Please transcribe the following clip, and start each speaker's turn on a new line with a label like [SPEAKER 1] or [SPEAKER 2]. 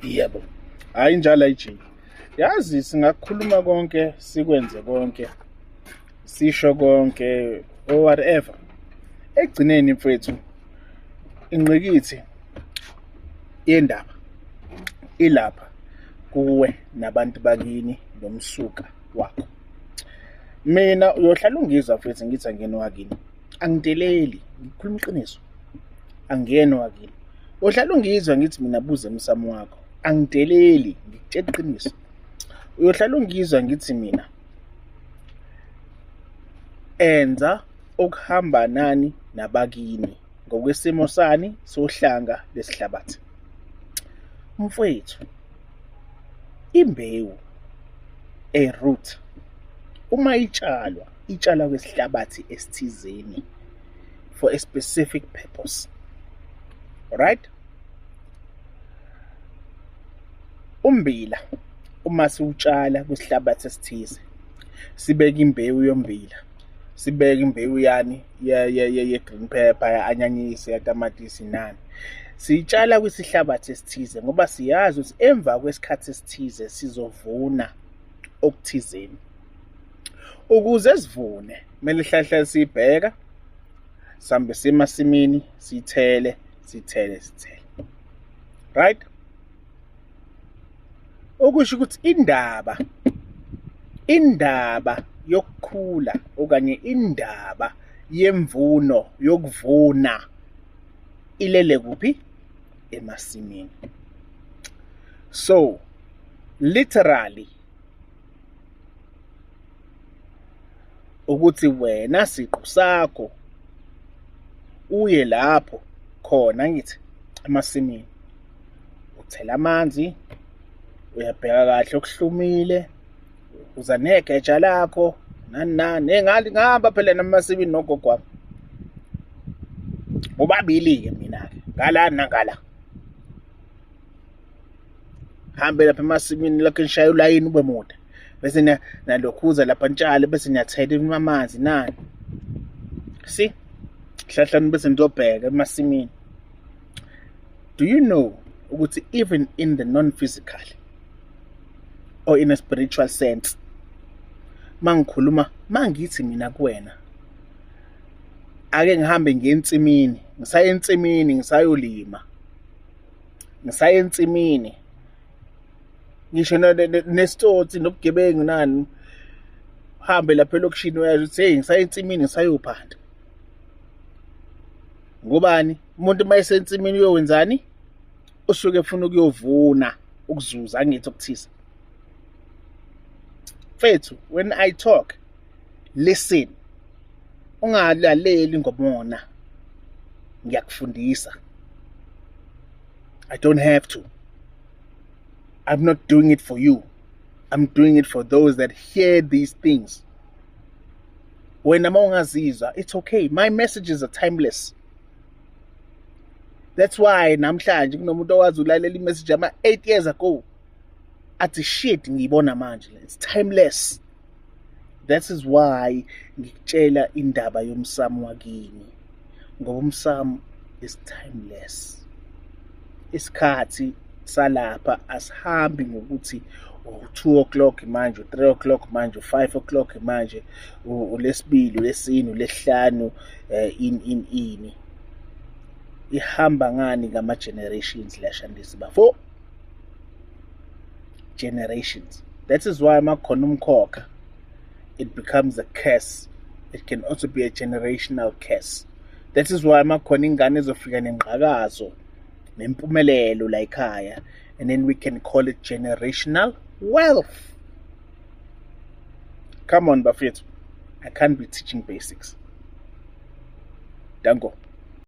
[SPEAKER 1] Yebo. Hayi njalo ayijiki. Yazi singakhuluma konke, sikwenze konke, sisho konke or whatever. Ekugcineni mfethu, ingqikithi yendaba ilapha kuwe nabantu bakini nomsuka wakho. Mina uyohlala ungizwa mfethu ngithi angiyena owakini. Angideleli, ngikhuluma iqiniso. Angiyena owakini. Uyohlala ungizwa ngithi mina buza emsamo wakho. Angideleli, ngikutshela iqiniso. Uyohlala ungizwa ngithi mina enza okuhamba nani nabakini ngokwesimo sani sohlanga lesihlabathi. Mfwethu, imbewu, a root, uma itshalwa, itshalwa kwesihlabathi esithizeni for a specific purpose. Alright? Ummbila uma siwutshala kwisihlabathi esithize, sibeke imbewu yommbila, sibeke imbewu yani ye-green pepper, ya-anyanyisi, yatamatisi nani. Siyitshala kwisihlabathi esithize ngoba siyazi ukuthi emva kwesikhathi esithize sizovuna okuthizeni. Ukuze sivune kumele hlale hlale siyibheka, sihambe siye emasimini siyithele, sithele, sithele. Right? Okusho ukuthi indaba yokukhula okanye indaba yemvuno yokuvuna ilele kuphi? Emasimini. So literally ukuthi wena siqu sakho uye lapho khona ngithi emasimini, uthela amanzi, uyabheka kahle okuhlumile, uza negeja lakho nani nani. Hey, ngihamba phela namasimini nogogo wami bobabili-ke mina-ke, ngala nangala. Hambe lapha emasimini lokho nishaya ulayini ube mude, bese nalokhuza lapha nitshale, bese niyathela amanzi nani. See, hlahlani bese nizobheka emasimini. Do you know ukuthi even in the non-physical or in a spiritual sense, mangikhuluma mangithi mina kuwena ake ngihambe ngiye ensimini, ngisaya ensimini ngisayolima, ngisaya ensimini, ngisho nesitsotsi nobugebengu nani, uhambe lapha elokishini uyazi ukuthi hey ngisaya ensimini ngisayophanda. Ngobani? Umuntu uma esensimini uyokwenzani? Usuke efuna ukuyovuna, ukuzuza, angithi okuthisa. Mfethu, when I talk, listen. Ungalaleli ngomona. Ngiyakufundisa. I don't have to. I'm not doing it for you. I'm doing it for those that hear these things. Wena uma ungazizwa, it's okay. My messages are timeless. That's why namhlanje kunomuntu owazi ulalela i-message ama 8 years ago. Athi shit ngiyibona manje. It's timeless. That is why ngikutshela indaba yomsamo wakini. Ngoba umsamo is timeless. Isikhathi salapha asihambi ngokuthi u-2 o'clock manje, u-3 o'clock manje, u-5 o'clock manje, ulesibili, ulesine, ulesihlanu, in ini. Ihamba ngani ngama generations la Shandisi bafo? Generations. That is why makhona umkhokha, it becomes a curse. It can also be a generational curse. That is why makhona ingane ezofika nengqakazo nempumelelo la ekhaya, and then we can call it generational wealth. Come on bafethu, I can't be teaching basics. Danko.